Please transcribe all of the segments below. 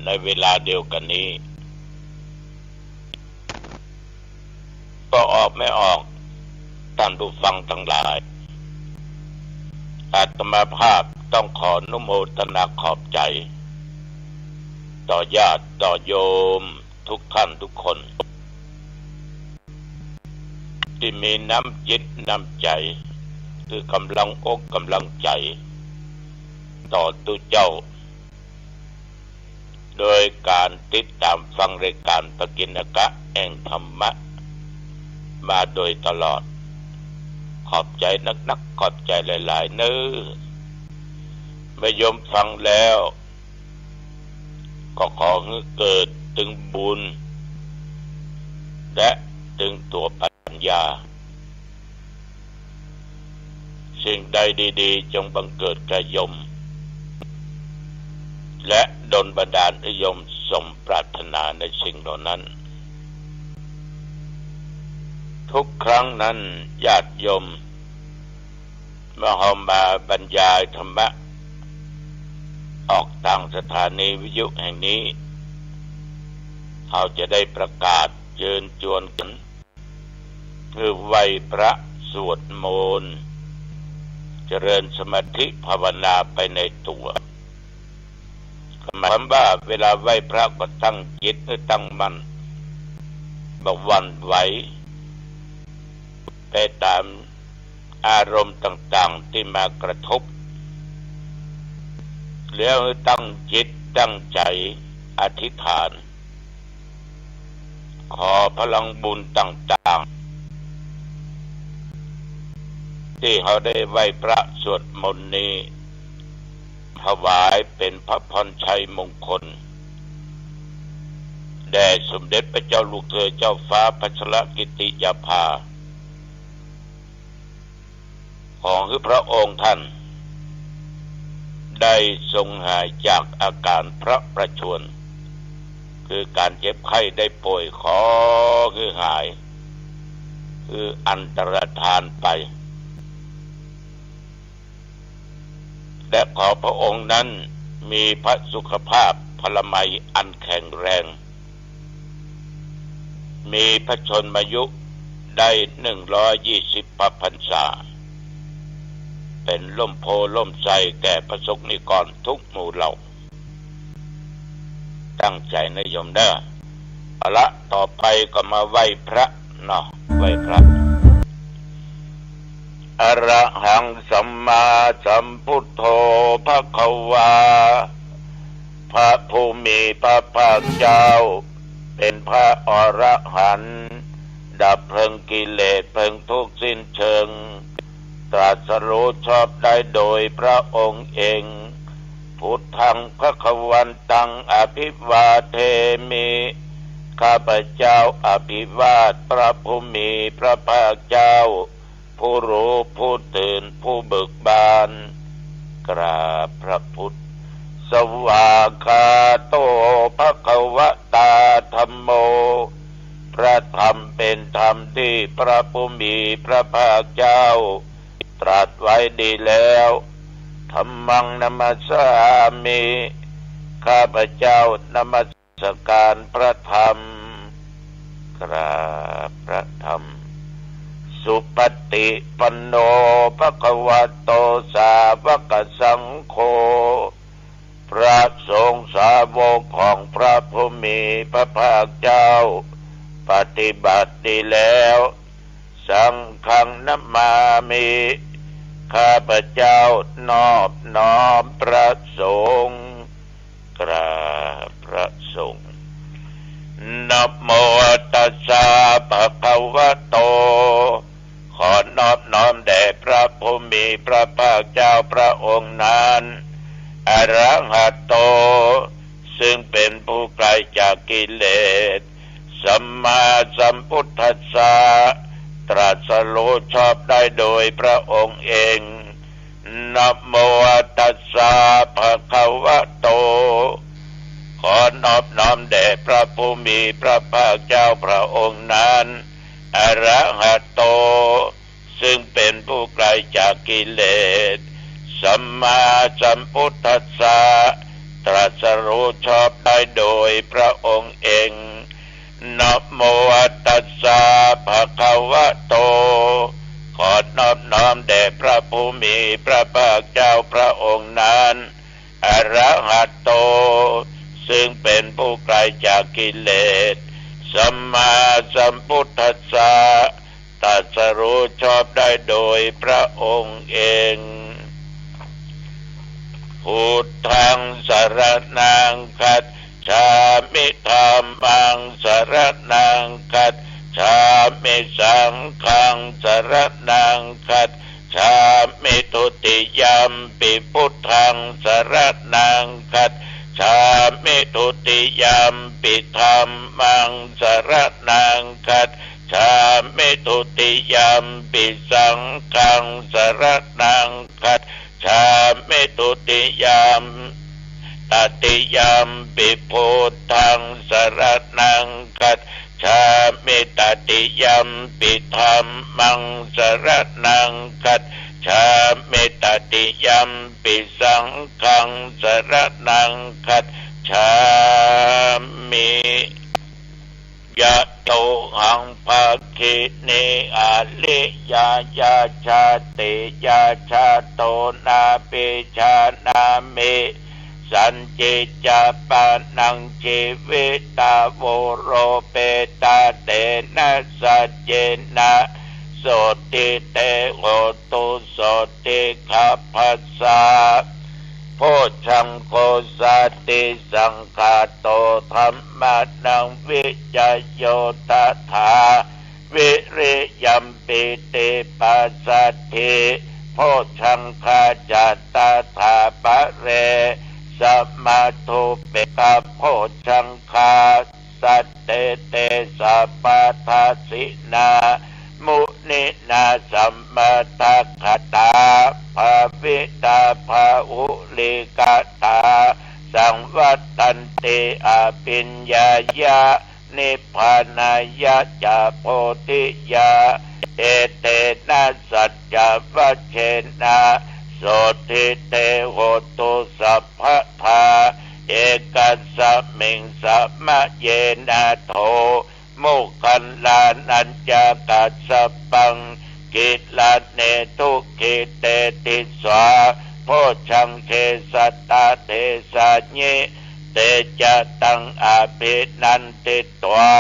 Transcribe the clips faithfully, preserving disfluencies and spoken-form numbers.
ในเวลาเดียวกั๋นนี้ ก็ออกไม่ออก ต้านผู้ฟังตังหลาย อาตมาภาพต้องขออนุโมทนาขอบใจ๋ ต่อญาติต่อโยมทุกท่านทุกคน ตี้มีน้ำจิตน้ำใจ๋ คือก๋ำลังอกก๋ำลังใจ๋ ต่อตุ๊เจ้า โดยก๋านติดต๋ามฟังรายก๋านปกิณกะแห่งธรรมะ มาโดยตลอด ขอบใจ๋นักๆ ขอบใจ๋หลายๆ เน่อ เมื่อโยมฟังแล้ว ก็ขอหื้อเกิดตึงบุญ และตึงตั๋วปัญญา สิ่งใดดีๆ จงบังเกิดแก่โยม และดลบันดาลหื้อโยมสมปรารถนาในสิ่งเหล่านั้น ทุกครั้งนั้นญาติโยม เมื่อเฮามาบรรยายธรรมะ ออกตางสถานีวิทยุแห่งนี้ เฮาจะได้ประกาศเจิญจวนกั๋น คือไหว้พระสวดมนต์ เจริญสมาธิภาวนาไปในตั๋ว หมายความว่าเวลาไหว้พระก็ตั้งจิตหื้อตั้งมั่น บ่หวั่นไหวไปต๋ามอารมณ์ต่างๆ ตี้มากระทบ แล้วหื้อตั้งจิตตั้งใจ๋อธิษฐาน ขอพลังบุญต่างๆ ตี้เฮาได้ไหว้พระสวดมนต์นี้ ถวายเป๋นพระพรชัยมงคล แด่สมเด็จพระเจ้าลูกเธอเจ้าฟ้าพัชรกิติยาภา ขอหื้อพระองค์ท่าน ได้ทรงหายจากอาก๋านพระประชวร คือก๋านเจ็บไข้ได้ป่วย ขอหื้อหาย หื้ออันตรธานไป และขอพระองค์นั้นมีพระสุขภาพพลามัยอันแข็งแรง มีพระชนมายุได้หนึ่งร้อยยี่สิบพระพรรษา เป๋นร่มโพธิ์ร่มไทรแก่พระสงฆ์นิกรทุกหมู่เหล่า ตั้งใจ๋นะโยมเน่อ เอาละ ต่อไปก็มาไหว้พระเนาะ ไหว้พระ อะระหังสัมมาสัมพุทโธภะคะวา พระผู้มีพระภาคเจ้า เป๋นพระอรหันต์ ดับเพลิงกิเลสเพลิงทุกข์สิ้นเชิง ตรัสรู้ชอบได้โดยพระองค์เอง พุทธังภะคะวันตังอภิวาเทมิ ข้าพเจ้าอภิวาทพระผู้มีพระภาคเจ้า ผู้รู้ผู้ตื่นผู้เบิกบาน กราบพระพุทธ สวากขาโตภะคะวะตาธัมโม พระธรรมเป๋นธรรมตี้พระผู้มีพระภาคเจ้าตรัสไว้ดีแล้ว ธัมมังนะมัสสามิ ข้าพเจ้านมัสการพระธรรม กราบพระธรรม สุปฏิปันโนภะคะวะโตสาวกสังโฆ พระสงฆ์สาวกของพระผู้มีพระภาคเจ้า ปฏิบัติดีแล้ว สังฆังนะมามิ ข้าพเจ้านอบน้อมพระสงฆ์ กราบพระสงฆ์ นะโมตัสสะภะคะวะโต ขอนอบน้อมแด่พระผู้มีพระภาคเจ้าพระองค์นั้น อะระหะโต ซึ่งเป๋นผู้ไกลจากกิเลส สัมมาสัมพุทธัสสะ ตรัสรู้ชอบได้โดยพระองค์เอง นะโมตัสสะภะคะวะโต ขอนอบน้อมแด่พระผู้มีพระภาคเจ้าพระองค์นั้น อะระหะโต ซึ่งเป๋นผู้ไกลจากกิเลส สัมมาสัมพุทธัสสะ ตรัสรู้ชอบได้โดยพระองค์เอง นะโมตัสสะ ภะคะวะโต ขอนอบน้อมแด่พระผู้มีพระภาคเจ้าพระองค์นั้น อะระหะโต ซึ่งเป็นผู้ไกลจากกิเลส สัมมาสัมพุทธัสสะ ตรัสรู้ชอบได้โดยพระองค์เอง พุทธังสรณังคัจฉามิ ธัมมังสรณังคัจฉามิ สังฆังสรณังคัจฉามิ ทุติยัมปิพุทธังสรณังคัจฉามิ ทุติยัมปิธัมมังสรณังคัจฉามิ ทุติยัมปิสังฆังสรณังคัจฉามิ ทุติยัม ตติยัมปิพุทธังสรณังคัจฉามิ ตติยัมปิธัมมังสรณังคัจฉามิ ตติยัมปิสังฆังสรณังคัจฉามิ ยะโตหัง ภักขินี อาริยญาณชาติญาณชาโต นาภิชานามิ สัจจิจจาปะนัง จีวิตาโวโรเปตา เตนะสัจเจนะ โสตถิ เต โหตุ โสตถิ ขัพพะสสะ โพชฌังโก สัตติสังขาโต ธัมมานัง วิจโย ตถา วิริยัมปิ ติปัสสัตถิ โพชฌังคา จะ ตถา ปะเร สะ มัทธุ เปกะ โพชฌังคา สัตเต เต สัพพะทัสสินา มุนินา สัมมาทักขาตา ภาวิตา บาหุลีกตา สังวัตตันติ อภิญญายะ นิพพานายะ จะ โพธิยา เอเตนะ สัจจวัจเจนะ โสตถิ เต โหตุ สัพพะทา เอกัสสะมิง สะมะเยนะ โถ โมคคัลลานัญจะ กัสสะปัง กิลาเนทุกขิเตติสสา โพชฌังเข สัตตะ เทสายิ เตจะตัง อภินันทิตวา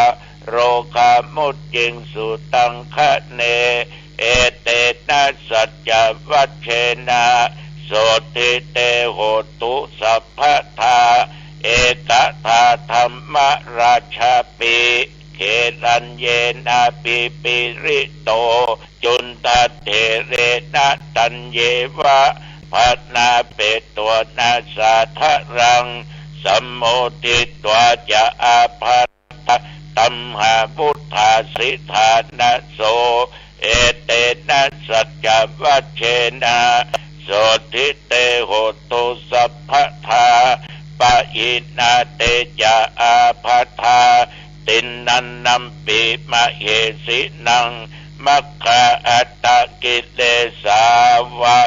โรคามุจจิงสุตังคะเน เอเตนะ สัจจวัจเจนะ โสตถิ เต โหตุ สัพพะทา เอกทา ธัมมราชาปิ เขลัญเยนะ ปิปิริโต จุนทะเถเรนะ ตัญเยวะ ภะนาเปโตนะ สาทะรัง สัมโมทิตวา จะ อาภัตตะ ตัมหาวุฏฐาสิทานะโส เอเตนะ สัจจวัจเจนะ โสตถิ เต โหตุ สัพพะทา ปะหินา เต จะ อาภัตตา ติณณัมปิ มะเหสินัง มัคคาอัตตะกิเลสาวะ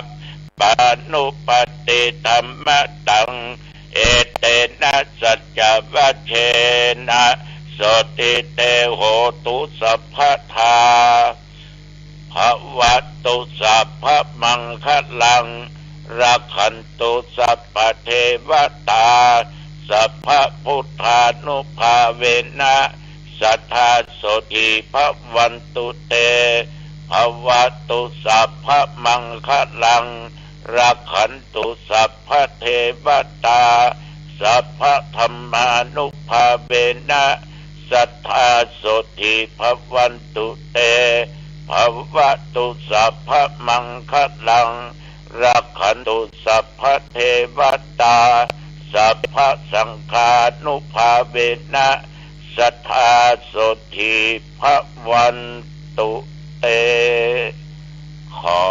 ปานุปัสสิธัมมะตัง เอเตนะ สัจจวัจเจนะ โสตถิ เต โหตุ สัพพะทา ภะวะตุ สัพพะมังคะลัง รักขันตุ สัพพะเทวะตา สัพพะพุทธานุภาเวนะ สัตถา โสตถิ ภะวันตุ เต ภะวะตุ สัพพะมังคะลัง รักขันตุ สัพพะเทวะตา สัพพะธัมมานุภาเวนะ สัตถา โสตถิ ภะวันตุ เต ภะวะตุ สัพพะมังคะลัง รักขันตุ สัพพะเทวะตา สัพพะสังฆานุภาเวนะ สัตถา โสตถิ ภะวันตุ เต ขอ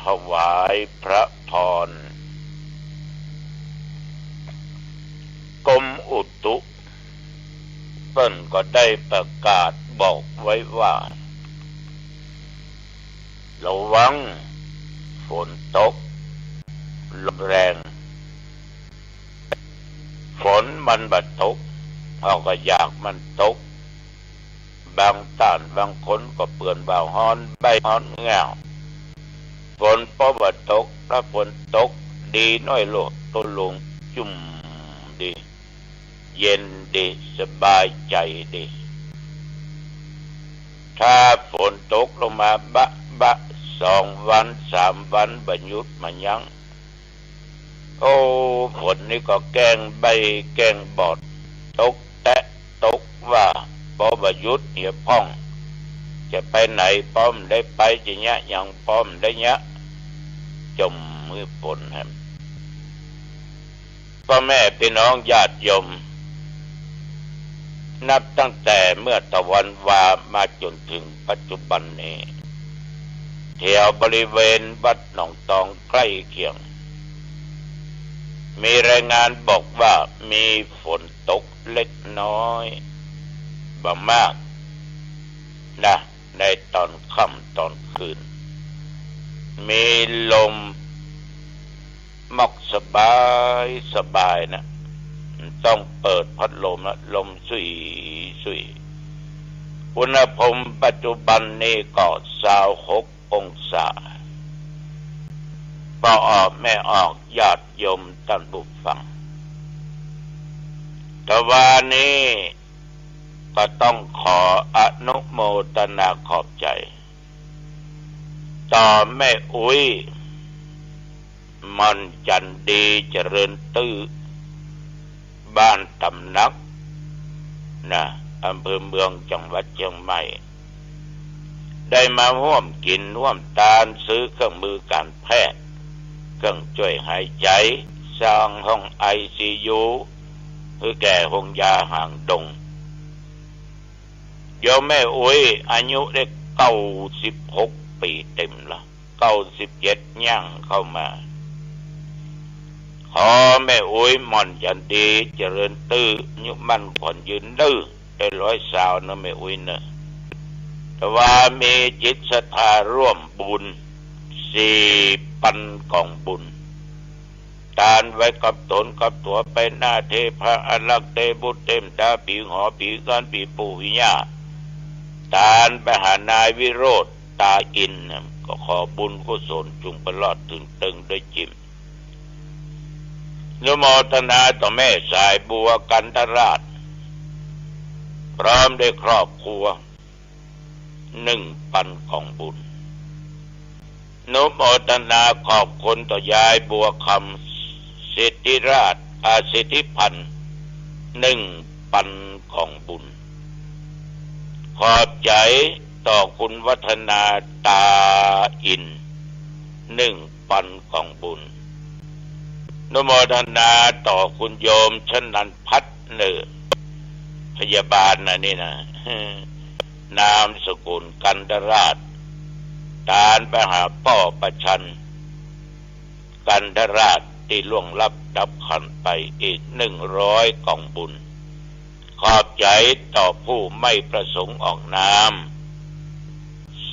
ถวายพระพร กรมอุตุ เปิ้นก็ได้ประกาศบอกไว้ว่า ระวังฝนตกลมแรง ฝนมันบ่ตก เฮาก็อยากมันตก บางต้านบางคนก็เปื้อนว่าฮ้อนใบ้ฮ้อนง่าว ฝนปอบ่ตก ถ้าฝนตกดีน้อยโลด ตกลงจุ่มดี เย็นดี สบายใจ๋ดี ถ้าฝนตกลงมาบะบะ สองวันสามวันบ่หยุดบ่ยั้ง โอ้ ฝนนี่ก็แกล้งใบ้แกล้งบอด ตกแต๊ะตกว่า ปอบ่หยุดเหียพ่อง จะไปไหนปอบ่ได้ไป จะเยียะหยังปอบ่ได้เยียะ จ่มหื้อฝนแหม ป้อแม่ปี้น้องญาติโยม นับตั้งแต่เมื่อตะวันวามาจ๋นเถิงปัจจุบันนี้ แถวบริเวณวัดหนองตองใก้เคียง มีรายงานบอกว่ามีฝนตกเล็กน้อย บ่มากนะ ในต๋อนค่ำต๋อนคืน มีลมมอกสบายสบายนะ บ่ต้องเปิดพัดลมนะ ลมสุยสุย อุณหภูมิปัจจุบันนี้ก็ซาวหกองศา ป้อออกแม่ออกญาติโยมต้านผู้ฟัง ตะวานี้ก็ต้องขออนุโมทนาขอบใจ๋ ต่อแม่อุ๊ย ม่อนจันทร์ดี เจริญตื้อ บ้านตำหนัก นะ อำเภอเมือง จังหวัดเชียงใหม่ ได้มาฮ่วมกิ๋นฮ่วมตาน ซื้อเครื่องมือก๋านแพทย์ เครื่องจ้วยหายใจ๋ สร้างห้องไอซียู หื้อแก่โฮงยาหางดง โยมแม่อุ๊ย อายุได้เก้าสิบหกปี๋เต็มละ เก้าสิบเจ็ดย่างเข้ามา ขอแม่อุ๊ยม่อนจันทร์ดี เจริญตื้อ อายุมั่นขวัญยืนเน่อ ได้ร้อยซาวเน่อแม่อุ๊ยเน่อ ตะวามีจิตศรัทธาร่วมบุญ สี่ปันก๋องบุญ ตานไว้กับต๋นกับตั๋ว ไปหน้าเทพาอารักษ์ เตบุตรเตมตา ผีหอผีกาน ผีปู่ผีย่า ตานไปหานายวิโรจน์ ตาอินทร์ ก็ขอบุญกุศลจุ่งประลอดเถิงเติงด้วยจิม อนุโมทนาต่อแม่สายบัว กันทราช พร้อมด้วยครอบครัว หนึ่งปันก๋องบุญ อนุโมทนาขอบคุณต่อยายบัวคำ สิทธิราช อา สิทธิพันธ์ หนึ่งปันก๋องบุญ ขอบใจ๋ต่อคุณวัฒนา ตาอินทร์ หนึ่งปันก๋องบุญ อนุโมทนาต่อคุณโยมชนันพัฒน์เน่อ พยาบาลนะนี่นะ นามสกุลกันทราช ตานไปหาป้อประชัน กันทราช ตี้ล่วงลับดับขันธ์ไป อีกหนึ่งร้อยก๋องบุญ ขอบใจ๋ต่อผู้ไม่ประสงค์ออกนาม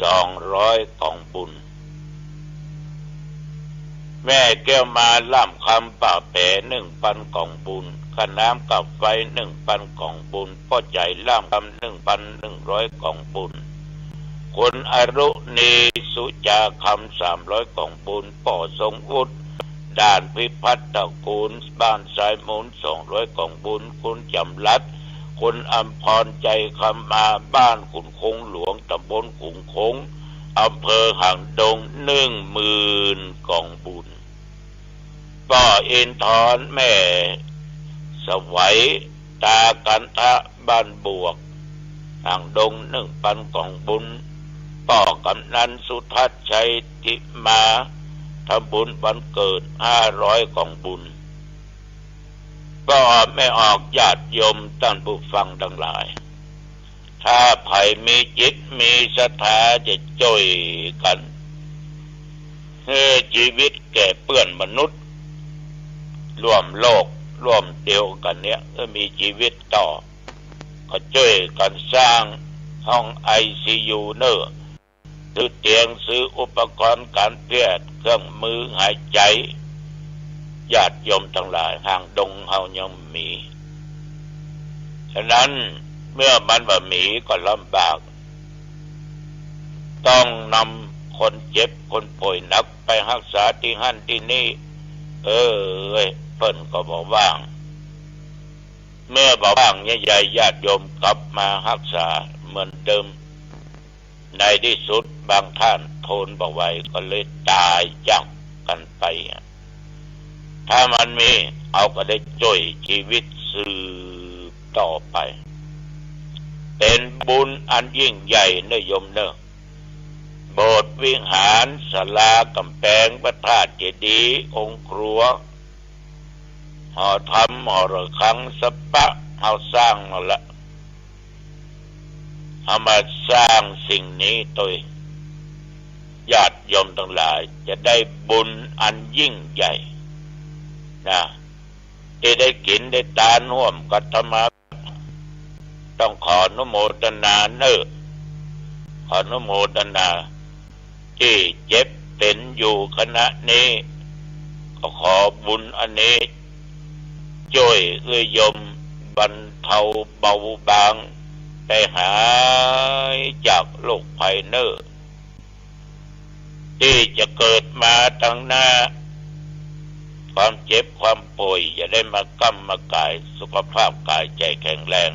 สองร้อยก๋องบุญ แม่แก้วมาล่ามคำ ป่าแป๋ หนึ่งปันก๋องบุญ ค่าน้ำค่าไฟ หนึ่งปันก๋องบุญ ป้อใจ๋ล่ามคำ หนึ่งปันหนึ่งร้อยก๋องบุญ คุณอรุณี สุจาคำ สามร้อยก๋องบุญ ป้อทรงวุฒิ ด่านพิพัฒน์ตระกูล บ้านสายมูล สองร้อยก๋องบุญ คุณจำรัด คุณอำพร ใจคำมา บ้านขุนคงหลวง ตำบลขุนคง อำเภอหางดง หนึ่งหมื่นก๋องบุญ ป้ออินทร แม่สวัย ตากันทะ บ้านบวก หางดง หนึ่งปันก๋องบุญ ป้อกำนันสุทัศน์ ชัยทิมา ทำบุญวันเกิด ห้าร้อยก๋องบุญ ป้อแม่ออกญาติโยมต้านผู้ฟังตังหลาย ถ้าใผมีจิตมีศรัทธาจะจ้วยกั๋น หื้อจีวิตแก่เปื้อนมนุษย์ ร่วมโลกร่วมเดียวกั๋นเนี่ย หื้อมีจีวิตต่อ ก็จ้วยกั๋นสร้างห้องไอซียูเน่อ ซื้อเตียง ซื้ออุปกรณ์ก๋านแพทย์ เครื่องมือหายใจ๋ ญาติโยมตังหลาย ห่างดงเฮายังมี ฉะนั้นเมื่อมันบ่มีก็ลำบาก ต้องนำคนเจ็บคนป่วยหนักไปฮักษาตี้หั้นตี้นี่ เออ เปิ้นก็บ่ว่าง เมื่อบ่ว่างใหญ่ๆ ญาติโยมกลับมาฮักษาเหมือนเดิม ในตี้สุดบางต้านทนบ่ไหวก็เลยต๋ายจากกั๋นไป ถ้ามันมี เฮาก็ได้จ้วยจีวิตสืบต่อไป เป๋นบุญอันยิ่งใหญ่เน่อโยมเน่อ โบสถ์วิหาร ศาลา ก๋ำแปง พระธาตุเจดีย์ องค์ครัว หอธรรม หอระฆัง สปะ เฮาสร้างมาละ เฮามาสร้างสิ่งนี้ตวย ญาติโยมตังหลายจะได้บุญอันยิ่งใหญ่นะ ตี้ได้กิ๋นได้ตานฮ่วมกัตมา ต้องขออนุโมตนาเน่อ ขออนุโมตนา ตี้เจ็บเป๋นอยู่ขณะนี้ ก็ขอบุญอันนี้จ้วยเอื้อโยมบรรเทาเบาบาง ได้หายจากโรคภัยเน่อ ตี้จะเกิดมาตังหน้า ความเจ็บความป่วยอย่าได้มาก้ำมาก๋าย สุขภาพก๋ายใจ๋แข็งแรง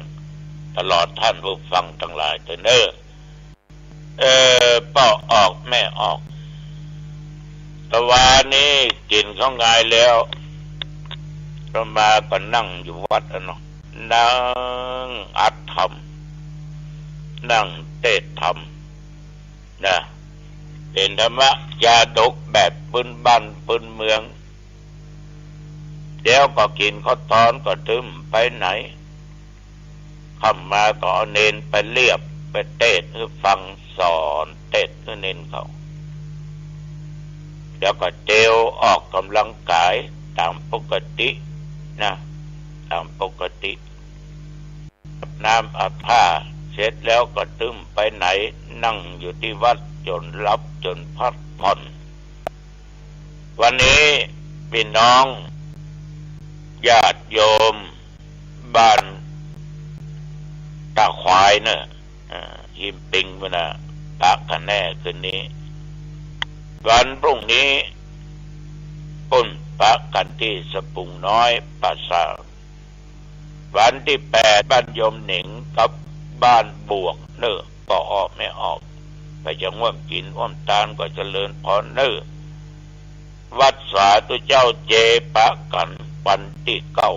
ตลอดต้านผู้ฟังตังหลายเน่อ เออ ป้อออกแม่ออก ตะวานี้กิ๋นข้าวงายแล้ว อาตมาก็นั่งอยู่วัดอะเนาะ นั่งอัดธรรม นั่งเตสน์ธรรมนะ เป๋นธรรมะจาดกแบบปื๊นบ้านปื๊นเมือง เดี๋ยวก็กิ๋นข้าวตอนก็ตึ้มไปไหน ค่ำมาก็เอาเณรไปเลียบ ไปเตสน์หื้อฟัง สอนเตสน์หื้อเณรเขา แล้วก็เตียวออกก๋ำลังก๋ายต๋ามปกตินะ ต๋ามปกติ อาบน้ำอาบผ้าเสร็จแล้วก็ตึ้มไปไหน นั่งอยู่ตี้วัดจ๋นหลับจ๋นพักผ่อน วันนี้ปี้น้องญาติโยมบ้านตาขวายเน่อ อ่า หิมปิงพุ้นน่ะ ปะกั๋นแน่คืนนี้ วันพรุ่งนี้ปุ้นปะกั๋นตี้สะปุงน้อยป่าซาง วันตี้แปดบ้านโยมเหน่งกับบ้านบวกเน่อ ป้อออกแม่ออก ใผจะฮ่วมกิ๋นฮ่วมตานก็เจริญพรเน่อ วัดสาธุเจ้าเจปะกั๋นวันตี้เก้า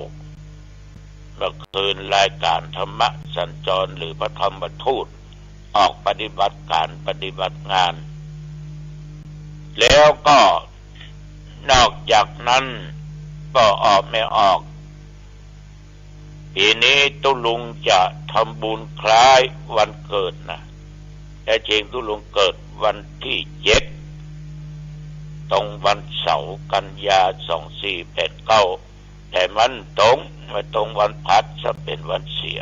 เมื่อคืนรายก๋านธรรมะสัญจรหรือพระธรรมทูตออกปฏิบัติก๋านปฏิบัติงาน แล้วก็นอกจากนั้นป้อออกแม่ออก ปี๋นี้ตุ๊ลุงจะทำบุญคล้ายวันเกิดนะ แท้จริงตุ๊ลุงเกิดวันตี้เจ็ด ตรงวันเสาร์กันยา สองสี่แปดเก้า แต่มันตรง มาตรงวันพฤหัสเป๋นวันเสีย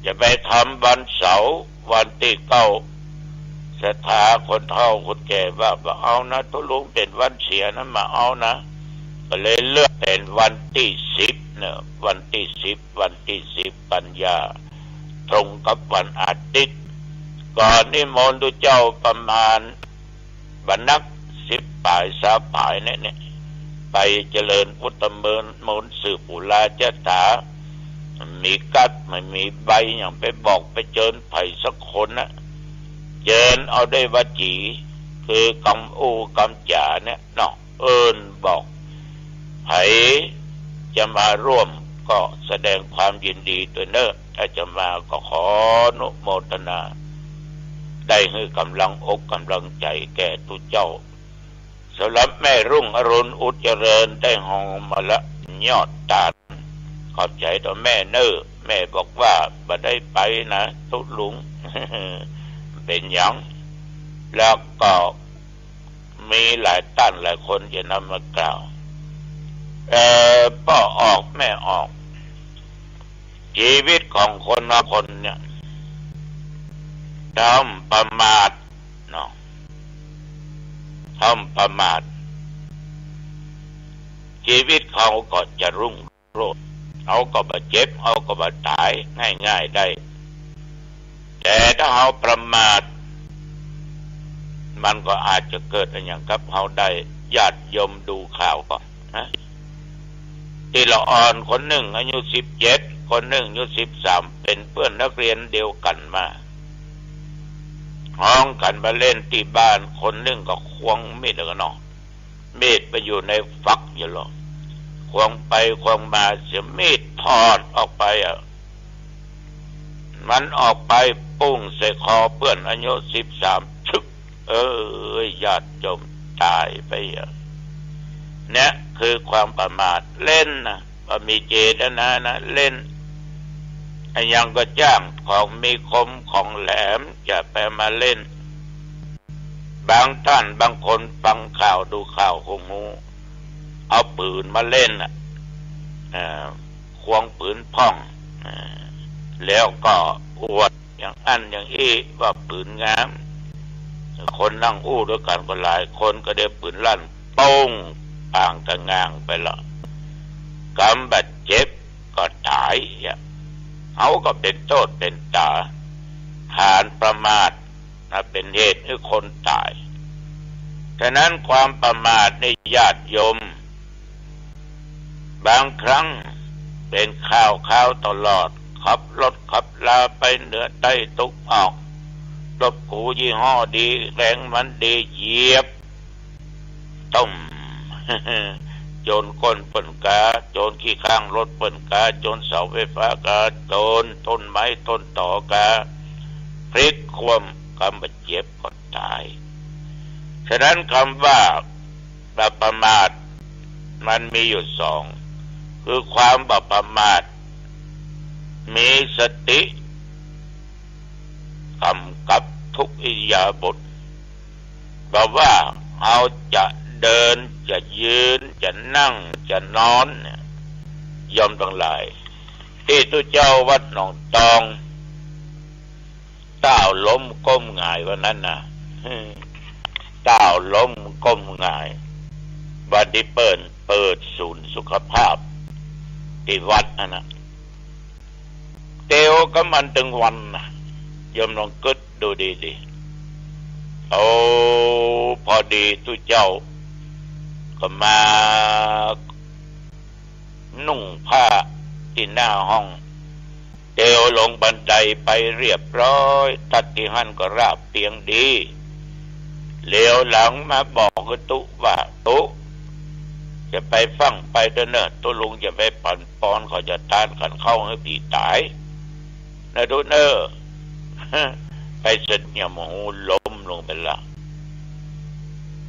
จะไปทำวันเสาร์วันตี้เก้า ศรัทธาคนเฒ่าคนแก่ว่า บ่เอานะตุ๊ลุง เป๋นวันเสียนะ บ่เอานะ ก็เลยเลื่อนเป๋นวันตี้สิบเน่อ วันตี้สิบ วันตี้สิบกันยา ตรงกับวันอาทิตย์ ก็นิมนต์ตุ๊เจ้าประมาณ บ่นัก สิบป๋าย ซาวป๋ายเนี่ย เนี่ย ไปเจริญพุทธมนต์ มนต์สืบปุราชา มีกั๊ดบ่มีใบหยังไปบอกไปเจิญใผสักคนนะ เจิญเอาด้วยวจี คือกำอู้กำจ๋าเนี่ยเนาะ เอิ้นบอก ใผจะมาร่วมก็แสดงความยินดีตวยเน่อ ถ้าจะมาก็ขออนุโมทนา ได้หื้อกำลังอกกำลังใจ๋แก่ตุ๊เจ้า สำหรับแม่รุ่งอรุณอุดเจริญได้ฮองมาละยอดตาน ขอบใจ๋ต่อแม่เน่อ แม่บอกว่าบ่ได้ไปนะตุ๊ลุง เป๋นหยัง แล้วก็ มีหลายต้านหลายคนจะนำมากล่าว เอ่อ ป้อออกแม่ออก จีวิตของคนเฮาคนเนี่ย ถ้าประมาทเนาะ ถ้าประมาท ชีวิตเขาก็จะรุ่งโรจน์ เขาก็บ่เจ็บ เขาก็บ่ต๋ายง่ายๆ ได้ แต่ถ้าเฮาประมาท มันก็อาจจะเกิดอะหยังกับเฮาได้ ญาติโยมดูข่าวก่อนนะ ตี้ละอ่อนคนนึ่งอายุสิบเจ็ด คนนึ่งอายุสิบสาม เป๋นเปื้อนนักเรียนเดียวกั๋นมา ฮ้องกั๋นมาเล่นตี้บ้าน คนนึ่งก็ควงมีดแล้วก็เนาะ มีดไปอยู่ในฝักอยู่หรอก ควงไปควงมาเสียมีดถอดออกไปอะ มันออกไปปุ้งใส่คอเปื้อนอายุสิบสาม ชึก เอ้ย ญาติโยมต๋ายไปอะ เนี่ยคือความประมาท เล่นนะ บ่มีเจตนานะ เล่น อะหยังก็จ้างของมีคมของแหลมจะไปมาเล่น บางต้านบางคนฟังข่าวดูข่าวคงฮู้ เอาปืนมาเล่นน่ะ เอ่อ ควงปืนพ่อง เอ่อ แล้วก็อวดอย่างอั้นอย่างอี้ว่าปืนงาม คนนั่งอู้ตวยกั๋นก็หลายคนก็ได้ปืนลั่นโป้ง ปางกะงางไปละ กำบ่าเจ็บก็ต๋ายอะ เฮาก็เป๋นโต้ษเป๋นต๋า ฐานประมาท นะ เป๋นเหตุหื้อคนต๋าย ฉะนั้นความประมาทนี่ญาติโยม บางครั้งเป๋นข่าวคราวตลอด ขับรถขับลาไปเหนือใต้ตะวันออก รถหรูยี่ห้อดี แรงมันดี เหยียบ ต้ม โจนก้นเปิ้นกา โจนขี้ข้างรถเปิ้นกา โจนเสาไฟฟ้ากา โจนต้นไม้ต้นต๋อกา พลิกคว่ำ กำบ่าเจ็บก็ต๋าย ฉะนั้นกำว่าบ่ประมาทมันมีอยู่สอง คือความบ่ประมาท มีสติกำกับทุกอิริยาบถ บ่ว่าเฮาจะเดิน จะยืน จะนั่ง จะนอนเนี่ย โยมตังหลาย ตี้ตุ๊เจ้าวัดหนองตอง ต้าวล้มก้มหงายวันนั้นนะ ต้าวล้มก้มหงาย วันตี้เปิ้นเปิดศูนย์สุขภาพตี้วัดหั้นนะ เตียวกับมันตึงวันนะ โยมลองกึ๊ดดูดีๆ โอ้ พอดีตุ๊เจ้าก็มานุ่งผ้าตี้หน้าห้อง เตียวลงบันไดไปเรียบร้อย ตั๊ดตี้หั้นก็ราบเตียงดี เหลียวหลังมาบอกกับตุ๊ว่า ตุ๊ จะไปฟั่งไปเต๊อะเน่อ ตุ๊ลุงจะไปปั่นปอน เขาจะตานขันเข้าหื้อผีต๋าย นะตุ๊เน่อ ไปสะดุดหย่ำหูล้มลงไปละ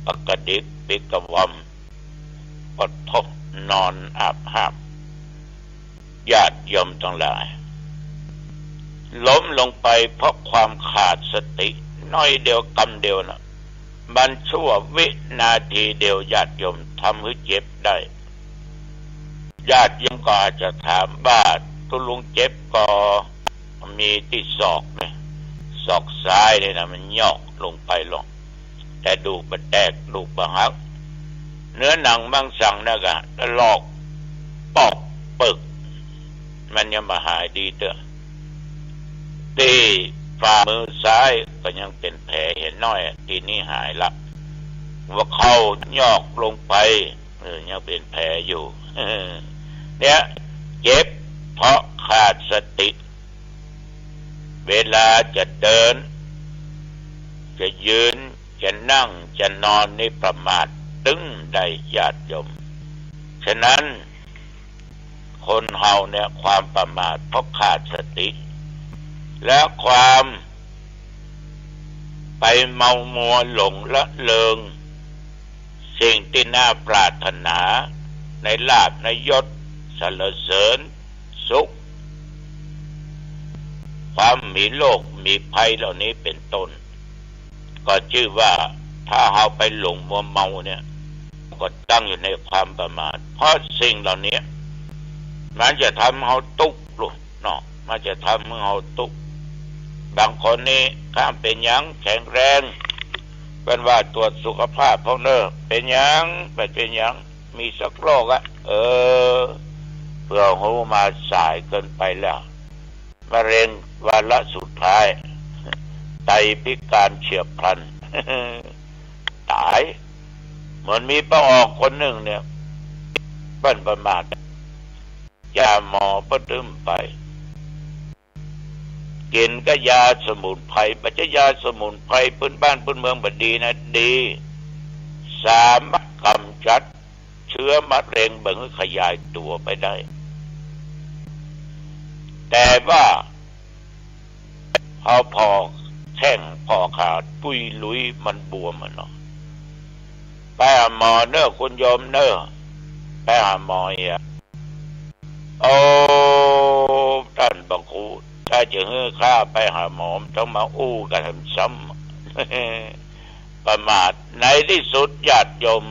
ปะกระดิกปิ๊กกระวำ ปะทบนอนอาบหาบ ญาติโยมตังหลาย ล้มลงไปเพราะความขาดสติ น้อยเดียวกำเดียวนะ มันชั่ววินาทีเดียว ญาติโยม ทำหื้อเจ็บได้ ญาติโยมก็อาจจะถามว่า ตุ๊ลุงเจ็บก็มีตี้ศอกเนี่ย ศอกซ้ายเนี่ยนะ มันยอกลงไปลง แต่กระดูกบ่แตก กระดูกบ่หัก เนื้อหนังมังสังนะกะถลอกปอกเปิก มันยังบ่หายดีเต๊อะ ตี้ฝ่ามือซ้ายก็ยังเป๋นแผลเห็นน้อย ตี้นี้หายละ หัวเข่ายอกลงไป เออ ยังเป๋นแผลอยู่ เนี่ย เจ็บเพราะขาดสติ เวลาจะเดิน จะยืน จะนั่ง จะนอนนี่ประมาทตึงได้ ญาติโยม ฉะนั้น คนเฮาเนี่ย ความประมาทเพราะขาดสติ และความไปเมามัวหลงละเริง สิ่งตี้น่าปรารถนา ในลาภในยศ สรรเสริญสุข ความมีโรคมีภัยเหล่านี้เป๋นต้น ก็จื้อว่าถ้าเฮาไปหลงมัวเมาเนี่ย ก็ตั้งอยู่ในความประมาท เพราะสิ่งเหล่านี้ มันจะทำเฮาตุ๊กข์ลูกเนาะ มันจะทำหื้อเฮาตุ๊กข์ บางคนนี่ข้ามเป๋นหยังแข็งแรง เปิ้นว่าตรวจสุขภาพพ่องเน่อ เป๋นหยัง บ่เป๋นหยัง มีสักโรคอะ เออ เผื่อฮู้มาสายเกินไปแล้ว มะเร็งวาระสุดท้าย ไตพิการเฉียบพลัน ต๋าย เหมือนมีป้าออกคนนึ่งเนี่ย เปิ้นประมาท ยาหมอเปิ้นตึ้มไป กิ๋นก็ยาสมุนไพร บ่ใจ้ยาสมุนไพรปื๊นบ้านปื๊นเมืองบ่ดีนะ ดี สามารถก๋ำจัดเจื้อมะเร็งบ่หื้อขยายตั๋วไปได้ แต่ว่า พอผ่อแข้งผ่อขาปุยลุยมันบวมอะเนาะ ไปหาหมอเน่อคุณโยมเน่อ ไปหาหมอเหีย โอ้ ต้านพระครู ถ้าจะหื้อข้าไปหาหมอ มันต้องมาอู้กั๋นซ้ำๆ ประมาท ในตี้สุดญาติโยม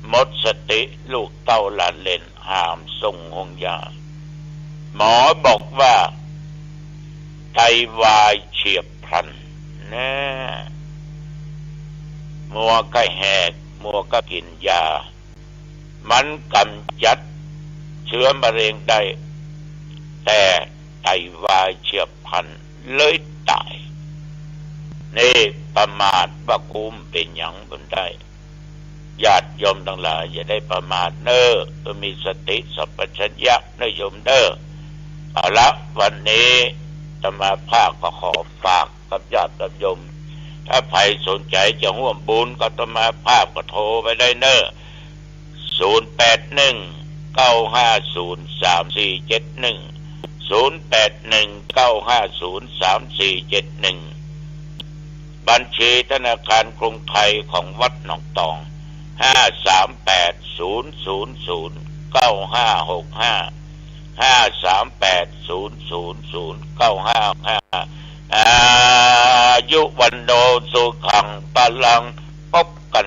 หมดสติ ลูกเต้าหลานเหลน หามส่งโฮงยา หมอบอกว่า ไตวายเฉียบพลัน แน่ มัวก็แหก มัวก็กิ๋นยา มันก๋ำจัดเจื้อมะเร็งได้ แต่ไตวายเฉียบพลันเลยต๋าย นี่ประมาทว่ากูเป๋นหยังบ่ได้ ญาติโยมตังหลายอย่าได้ประมาทเน่อ เออ มีสติสัมปชัญญะเน่อโยมเน่อ เอาละ วันนี้อาตมาภาพก็ขอฝากกับญาติกับโยม ถ้าใผสนใจ๋จะฮ่วมบุญกับอาตมาภาพก็โทรไปได้เน่อ ศูนย์แปดหนึ่ง เก้าห้าศูนย์ สามสี่เจ็ดหนึ่ง ศูนย์แปดหนึ่ง เก้าห้าศูนย์ สามสี่เจ็ดหนึ่ง บัญชีธนาคารกรุงไทยของวัดหนองตอง ห้าสามแปด ศูนย์ศูนย์ศูนย์ เก้าห้าหกห้า ห้าสามแปด ศูนย์ศูนย์ศูนย์ เก้าห้าหกห้า อายุ วัณโณ สุขัง พลัง